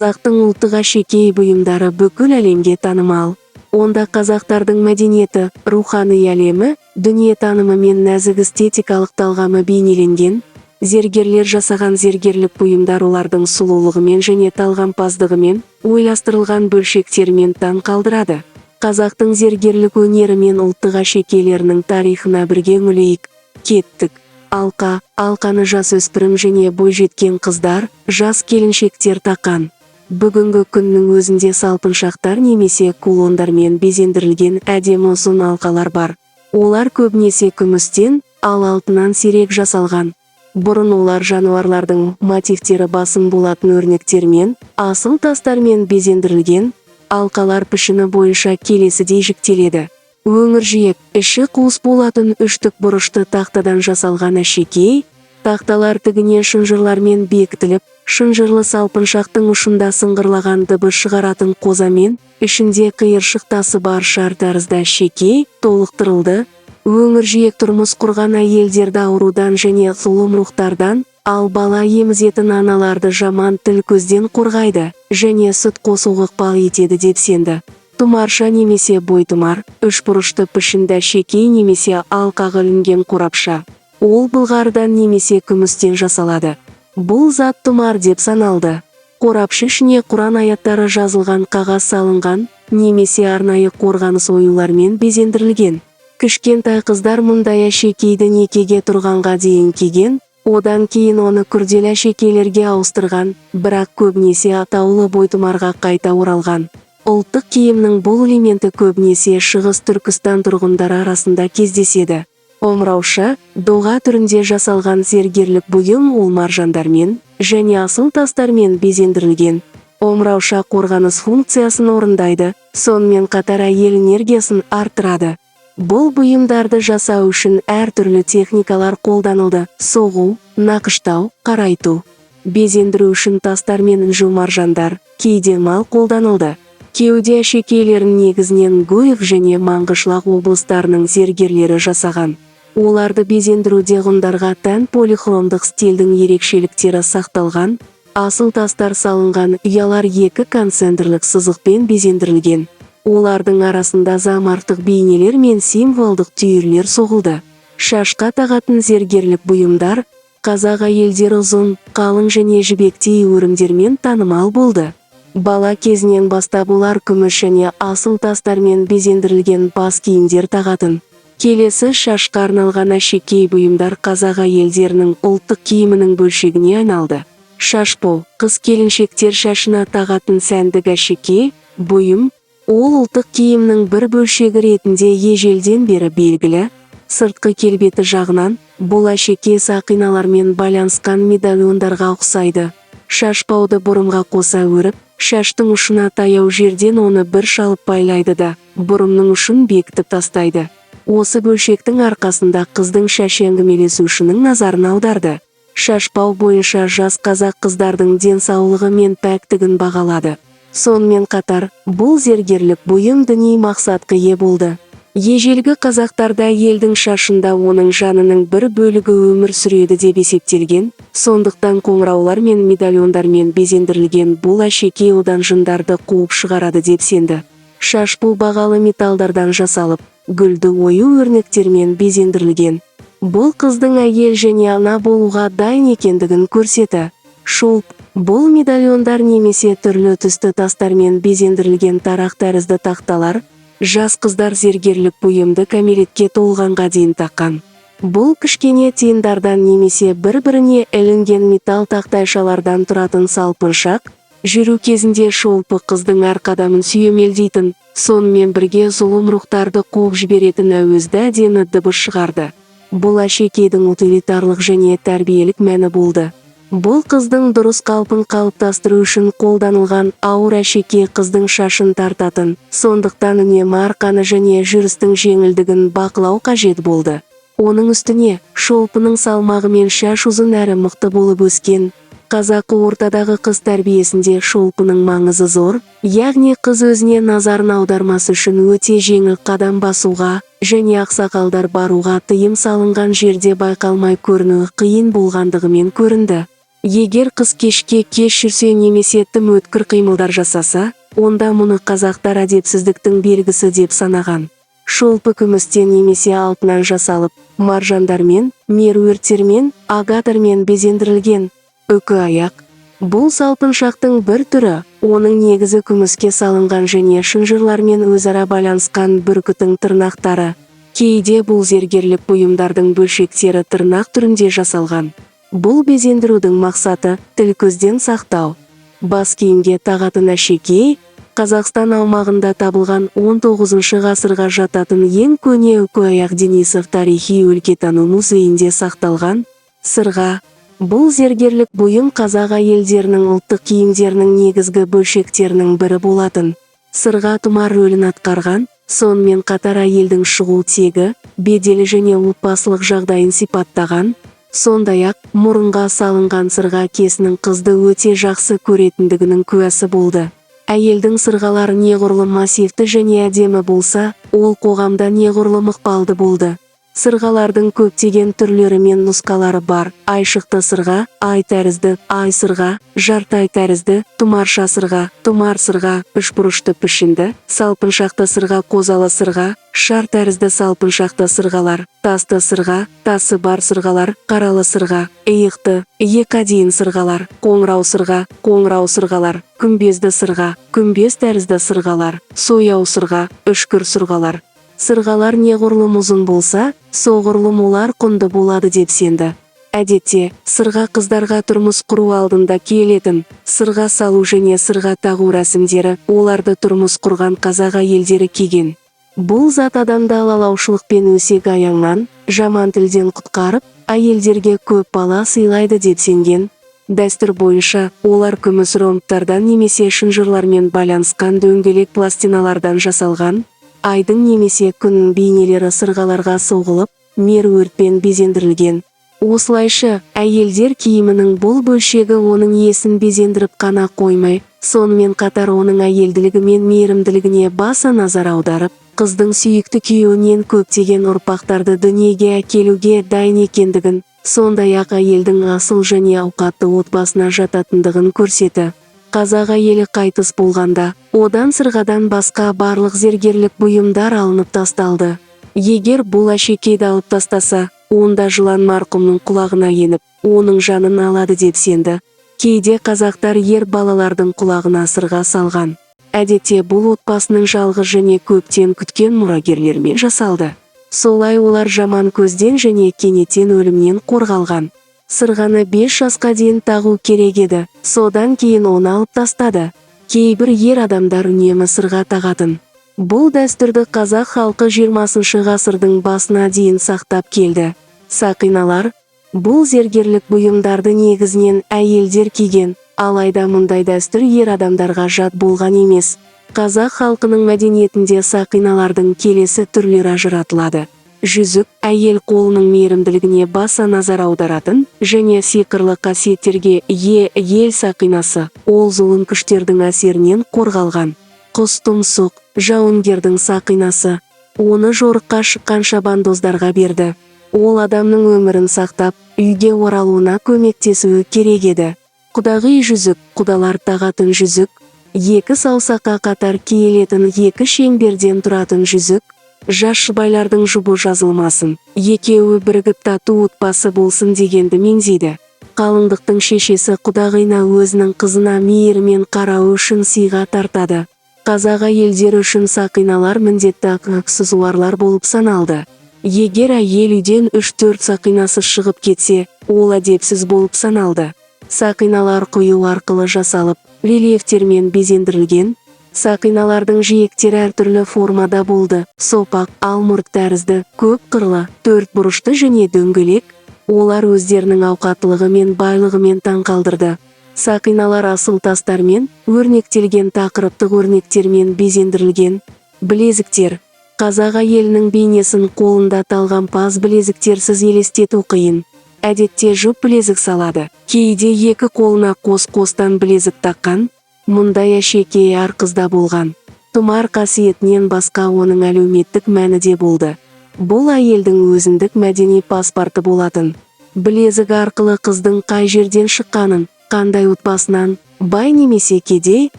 Қазақтың ұлттық әшекей бұйымдары бүкіл әлемге танымал. Онда қазақтардың мәдениеті, рухани әлемі, дүниетанымы мен нәзік эстетикалық талғамы бейнеленген. Зергерлер жасаған зергерлік бұйымдар олардың сұлулығымен және талғампаздығымен, ойластырылған бөлшектерімен таң қалдырады. Қазақтың зергерлік өнері мен ұлттық әшекейлерінің тарихына бірге үңілейік. Кеттік! Алқа. Алқаны жасөспірім және бойжеткен қыздар, жас келіншектер таққан. Бүгінгі күннің өзінде салпыншақтар немесе кулондармен безендірілген әдемі ұзын алқалар бар. Олар көбінесе күмістен, ал алтыннан сирек жасалған. Бұрын олар жануарлардың мотивтері басым болатын өрнектермен, асыл тастармен безендірілген. Алқалар пішіні бойынша келесідей жіктеледі. Өңір жиек, іші қуыс болатын үштік бұрышты тақтадан жасалған әшекей. Тақталар тігінен шынжырлармен бекітіліп, шынжырлы салпыншақтың ұшында сыңғырлаған дыбыс шығаратын қозамен, ішінде қиыршық тасы бар шар тәрізді әшекей толықтырылды. Өңір жиек тұрмыс құрған әйелдерді аурудан және зұлым рухтардан, ал бала емізетін аналарды жаман тіл көзден қорғайды және сүт қосуға ықпал етеді деп сенді. Тұмарша немесе бойтұмар – үшбұрышты пішінді әшекей немесе алқаға ілінген қорапша. Ол былғарыдан немесе күмістен жасалады. Бұл зат тұмар деп саналды. Қорапша ішіне Құран аяттары жазылған қағаз салынған немесе арнайы қорғаныс оюлармен безендірілген. Кішкентай қыздар мұндай әшекейді некеге тұрғанға дейін киген, одан кейін оны күрделі әшекейлерге ауыстырған, бірақ көбінесе атаулы бойтұмарға қайта оралған. Ұлттық киімнің бұл элементі көбінесе Шығыс Түркістан тұрғындары арасында кездеседі. Омырауша – доға түрінде жасалған зергерлік бұйым. Ол маржандармен және асыл тастармен безендірілген. Омырауша қорғаныс функциясын орындайды, сонымен қатар әйел энергиясын арттырады. Бұл бұйымдарды жасау үшін әртүрлі техникалар қолданылды: соғу, нақыштау, қарайту. Безендіру үшін тастар мен інжу маржандар, кейде мал қолданылды. Кеуде әшекейлерін негізінен Гурьев және Маңғышлақ облыстарының зергерлері жасаған. Оларды безендіруде ғұндарға тән полихромдық стильдің ерекшеліктері сақталған. Асыл тастар салынған ұялар екі концентрлік сызықпен безендірілген. Олардың арасында зооморфтық бейнелер мен символдық түйірлер соғылды. Шашқа тағатын зергерлік бұйымдар. Қазақ әйелдері ұзын, қалың және жібектей өрімдермен танымал болды. Бала кезінен бастап олар күміс және асыл тастармен безендірілген бас киімдер тағатын. Келесі шашқа арналған әшекей бұйымдар қазақ әйелдерінің ұлттық киімінің бөлшегіне айналды. Шашбау – қыз келіншектер шашына тағатын сәндік әшекей бұйым. Ол ұлттық киімнің бір бөлшегі ретінде ежелден бері белгілі. Сыртқы келбеті жағынан бұл әшекей сақиналармен байланысқан медальондарға ұқсайды. Шашбауды бұрымға қоса өріп, шаштың ұшына таяу жерден оны бір шалып байлайды да, бұрымның ұшын бекітіп тастайды. Осы бөлшектің арқасында қыздың шашы әңгімелесушінің назарын аударды. Шашбау бойынша жас қазақ қыздардың денсаулығы мен пәктігін бағалады. Сонымен қатар, бұл зергерлік бұйым діни мақсатқа ие болды. Ежелгі қазақтарда әйелдің шашында оның жанының бір бөлігі өмір сүреді деп есептелген, сондықтан қоңыраулар мен медальондармен безендірілген бұл әшекей одан жындарды қуып шығарады деп сенді. Шашбау бағалы металдардан жасалып, гүлді ою өрнектермен безендірілген. Бұл қыздың әйел және ана болуға дайын екендігін көрсеті. Шолп – бұл медальондар немесе түрлі түсті тастармен безендірілген тарақ тәрізді тақталар. Жас қыздар зергерлік бұйымды кәмелетке толғанға дейін таққан. Бұл кішкене тиындардан немесе бір-біріне ілінген металл тақтайшалардан тұратын салпыншақ. Жүру кезінде шолпы қыздың әр қадамын сүйемелдейтін, сонымен бірге зұлым рухтарды қуып жіберетін әуезді әдемі дыбыс шығарды. Бұл әшекейдің утилитарлық және тәрбиелік мәні болды. Бұл қыздың дұрыс қалпын қалыптастыру үшін қолданылған ауыр әшекей қыздың шашын тартатын, сондықтан үнемі арқаны және жүрістің жеңілдігін бақылау қажет болды. Оның үстіне, шолпының салмағымен шаш ұзын әрі мықты болып өскен. Қазақы ортадағы қыз тәрбиесінде шолпының маңызы зор, яғни қыз өзіне назарын аудармас үшін өте жеңіл қадам басуға және ақсақалдар баруға тыйым салынған жерде байқалмай көрінуі қиын болғандығымен көрінді. Егер қыз кешке кеш жүрсе немесе тым өткір қимылдар жасаса, онда мұны қазақтар әдепсіздіктің белгісі деп санаған. Шолпы күмістен немесе алтыннан жасалып, маржандармен, меруерттермен, агаттармен безендірілген. Үкі аяқ. Бұл салпыншақтың бір түрі, оның негізі күміске салынған және шынжырлармен өзара байланысқан бүркіттің тырнақтары. Кейде бұл зергерлік бұйымдардың бөлшектері тырнақ түрінде жасалған. Бұл безендірудің мақсаты – тіл көзден сақтау. Бас киімге тағатын әшекей. Қазақстан аумағында табылған 19 ғасырға жататын ең көне үкі аяқ Денисов тарихи өлкетану музейінде сақталған. Сырға. Бұл зергерлік бұйым қазақ әйелдерінің ұлттық киімдерінің негізгі бөлшектерінің бірі болатын. Сырға тұмар рөлін атқарған, сонымен қатар әйелдің шығу тегі, беделі және отбасылық жағдайын сипаттаған. Сондай-ақ, мұрынға салынған сырға әкесінің қызды өте жақсы көретіндігінің куәсі болды. Әйелдің сырғалары неғұрлым массивті және әдемі болса, ол қоғамда неғұрлым ықпалды болды. Сырғалардың көптеген түрлері мен нұсқалары бар: айшықты сырға, ай тәрізді, ай сырға, жарты ай тәрізді, тұмарша сырға, тұмар сырға, үшбұрышты пішінді, салпыншақты сырға, қозалы сырға, шар тәрізді салпыншақты сырғалар, тасты сырға, тасы бар сырғалар, қаралы сырға, иықты, иыққа дейін сырғалар, қоңырау сырға, қоңырау сырғалар, күмбезді сырға, күмбез тәрізді сырғалар, сояу сырға, үшкір сырғалар. Сырғалар неғұрлым ұзын болса, соғұрлым олар құнды болады деп сенді. Әдетте, сырға қыздарға тұрмыс құру алдында киілетін. Сырға салу және сырға тағу рәсімдері оларды тұрмыс құрған қазақ әйелдері киген. Бұл зат адамды алалаушылық пен өсек аяңнан, жаман тілден құтқарып, әйелдерге көп бала сыйлайды деп сенген. Дәстүр бойынша, олар күміс ромбтардан немесе шынжырлармен байланысқан дөңгелек пластиналардан жасалған. Айдың немесе күннің бейнелері сырғаларға соғылып, меруертпен безендірілген. Осылайша, әйелдер киімінің бұл бөлшегі оның иесін безендіріп қана қоймай, сонымен қатар оның әйелділігі мен мейірімділігіне баса назар аударып, қыздың сүйікті күйеуінен көптеген ұрпақтарды дүниеге әкелуге дайын екендігін, сондай-ақ әйелдің асыл және ауқатты отбасына жататындығын көрсетті. Қазақ әйелі қайтыс болғанда, одан сырғадан басқа барлық зергерлік бұйымдар алынып тасталды. Егер бұл әшекейді алып тастаса, онда жылан марқұмның құлағына еніп, оның жанын алады деп сенді. Кейде қазақтар ер балалардың құлағына сырға салған. Әдетте бұл отбасының жалғыз және көптен күткен мұрагерлермен жасалды. Солай олар жаман көзден және кенеттен өлімнен қорғалған. Сырғаны 5 жасқа дейін тағу керек еді, содан кейін оны алып тастады. Кейбір ер адамдар үнемі сырға тағатын. Бұл дәстүрді қазақ халқы 20 ғасырдың басына дейін сақтап келді. Сақиналар. Бұл зергерлік бұйымдарды негізінен әйелдер киген, алайда мұндай дәстүр ер адамдарға жат болған емес. Қазақ халқының мәдениетінде сақиналардың келесі түрлері ажыратылады. Жүзік – әйел қолының мейірімділігіне баса назар аударатын және сиқырлы қасиеттерге ие ел сақинасы, ол зұлым күштердің әсерінен қорғалған. Құс тұмсық – жауынгердің сақинасы. Оны жорыққа шыққан шабандоздарға берді. Ол адамның өмірін сақтап, үйге оралуына көмектесуі керек еді. Құдағи жүзік – құдалар тағатын жүзік, екі саусаққа қатар киілетін екі шеңберден тұратын жүзік. Жас жұбайлардың жұбы жазылмасын, екеуі бірігіп тату отбасы болсын дегенді меңзейді. Қалыңдықтың шешесі құдағиына өзінің қызына мейірімен қарауы үшін сыйға тартады. Қазақ әйелдері үшін сақиналар міндетті аксессуарлар болып саналды. Егер әйел үйден 3-4 сақинасыз шығып кетсе, ол әдепсіз болып саналды. Сақиналар құю арқылы жасалып, рельефтермен безендірілген. Сақиналардың жиектері әртүрлі формада болды: сопақ, алмұрт тәрізді, көп қырлы, төрт бұрышты және дөңгелек. Олар өздерінің ауқаттылығы мен байлығымен таңқалдырды. Сақиналар асыл тастармен өрнектелген тақырыптық өрнектермен безендірілген. Білезіктер. Қазақ әйелінің бейнесін қолында талғампаз білезіктерсіз елестету қиын. Әдетте жұп білезік салады. Кейде екі қолына қос-қостан білезік таққан. Мұндай әшекей әр қызда болған. Тұмар қасиетінен басқа оның әлеуметтік мәні де болды. Бұл әйелдің өзіндік мәдени паспорты болатын. Білезік арқылы қыздың қай жерден шыққанын, қандай отбасынан, бай немесе кедей,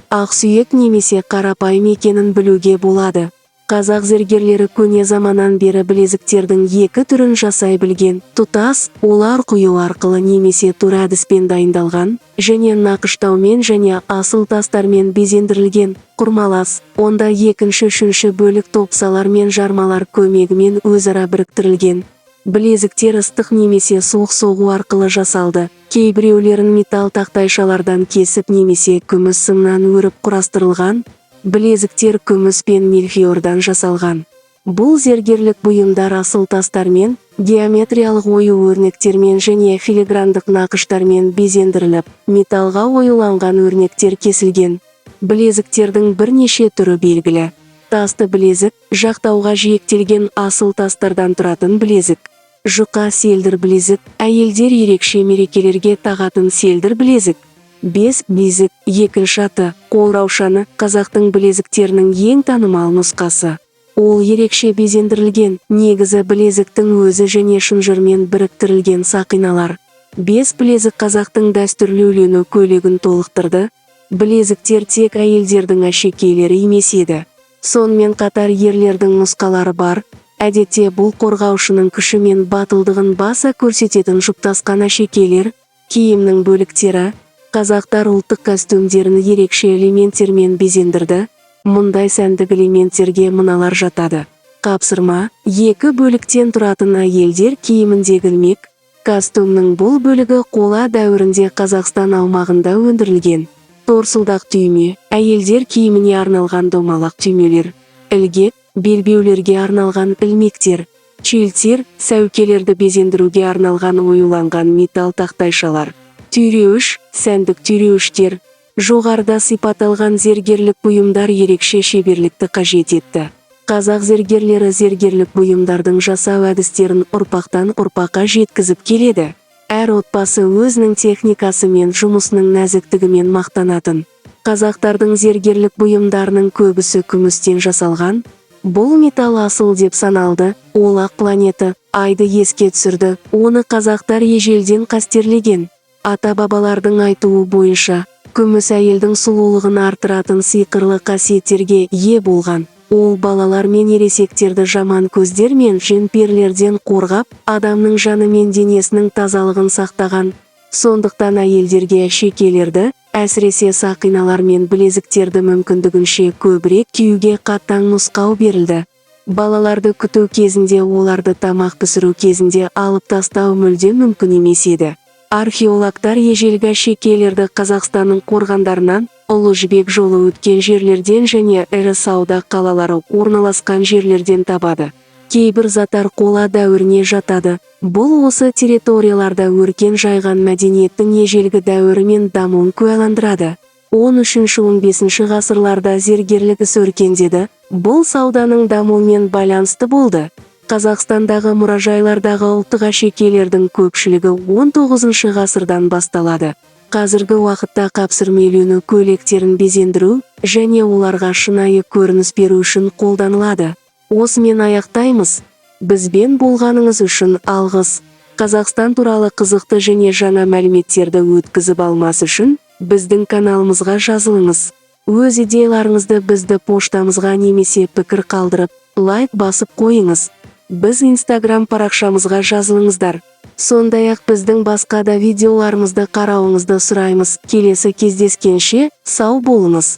ақсүйек немесе қарапайым екенін білуге болады. Қазақ зергерлері көне заманнан бері білезіктердің екі түрін жасай білген: тұтас, олар құю арқылы немесе тура әдіспен дайындалған және нақыштаумен және асыл тастармен безендірілген; құрмалас, онда екінші, үшінші бөлік топсалар мен жармалар көмегімен өзара біріктірілген. Білезіктер ыстық немесе суық соғу арқылы жасалды. Кейбіреулерін металл тақтайшалардан кесіп немесе күміс сымнан өріп құрастырылған. Білезіктер күміс пен мельхиордан жасалған. Бұл зергерлік бұйымдар асыл тастармен, геометриялық ою өрнектермен және филиграндық нақыштармен безендіріліп, металлға оюланған өрнектер кесілген. Білезіктердің бірнеше түрі белгілі. Тасты білезік – жақтауға жиектелген асыл тастардан тұратын білезік. Жұқа селдір білезік – әйелдер ерекше мерекелерге тағатын селдір білезік. Бес білезік, екінші аты қол раушаны, қазақтың білезіктерінің ең танымал нұсқасы. Ол ерекше безендірілген, негізі білезіктің өзі және шынжырмен біріктірілген сақиналар. Бес білезік қазақтың дәстүрлі үйлену көйлегін толықтырды. Білезіктер тек әйелдердің әшекейлері емес еді. Сонымен қатар ерлердің нұсқалары бар. Әдетте бұл қорғаушының күші мен батылдығын баса көрсететін жұптасқан әшекейлер, киімнің бөліктері. Қазақтар ұлттық костюмдерін ерекше элементтермен безендірді. Мұндай сәндік элементтерге мыналар жатады. Қапсырма, екі бөліктен тұратын әйелдер киіміндегі ілмек. Костюмнің бұл бөлігі қола дәуірінде Қазақстан аумағында өндірілген. Торсылдақ түйме, әйелдер киіміне арналған домалақ түймелер. Ілгек, белбеулерге арналған ілмектер. Челтер, сәукелерді безендіруге арналған оюланған металл тақтайшалар. Түйреуіш, сәндік түйреуіштер. Жоғарыда сипатталған зергерлік бұйымдар ерекше шеберлікті қажет етті. Қазақ зергерлері зергерлік бұйымдардың жасау әдістерін ұрпақтан ұрпаққа жеткізіп келеді. Әр отбасы өзінің техникасы мен жұмысының нәзіктігімен мақтанатын. Қазақтардың зергерлік бұйымдарының көбісі күмістен жасалған. Бұл металл асыл деп саналды, ол ақ планета, айды еске түсірді, оны қазақтар ежелден қастерлеген. Ата-бабалардың айтуы бойынша, күміс әйелдің сұлулығын арттыратын сиқырлы қасиеттерге ие болған. Ол балалар мен ересектерді жаман көздер мен жын-перілерден қорғап, адамның жаны мен денесінің тазалығын сақтаған. Сондықтан әйелдерге әшекейлерді, әсіресе сақиналар мен білезіктерді мүмкіндігінше көбірек киюге қатаң нұсқау берілді. Балаларды күту кезінде, оларды тамақ пісіру кезінде алып тастау мүлде мүмкін емес еді. Археологтар ежелгі әшекейлерді Қазақстанның қорғандарынан, Ұлы Жібек жолы өткен жерлерден және ірі сауда қалалары орналасқан жерлерден табады. Кейбір заттар қола дәуіріне жатады. Бұл осы территорияларда өркен жайған мәдениеттің ежелгі дәуірі мен дамуын куәландырады. 13-15 ғасырларда зергерлік іс өркендеді. Бұл сауданың дамуымен байланысты болды. Қазақстандағы мұражайлардағы ұлттық әшекейлердің көпшілігі 19 ғасырдан басталады. Қазіргі уақытта қапсырма үйлену көйлектерін безендіру және оларға шынайы көрініс беру үшін қолданылады. Осымен аяқтаймыз. Бізбен болғаныңыз үшін алғыс. Қазақстан туралы қызықты және жаңа мәліметтерді өткізіп алмас үшін біздің каналымызға жазылыңыз. Өз идеяларыңызды бізді поштамызға немесе пікір қалдырып, лайк басып қойыңыз. Біз Инстаграм парақшамызға жазылыңыздар. Сондай-ақ біздің басқа да видеоларымызды қарауыңызды сұраймыз. Келесі кездескенше сау болыңыз.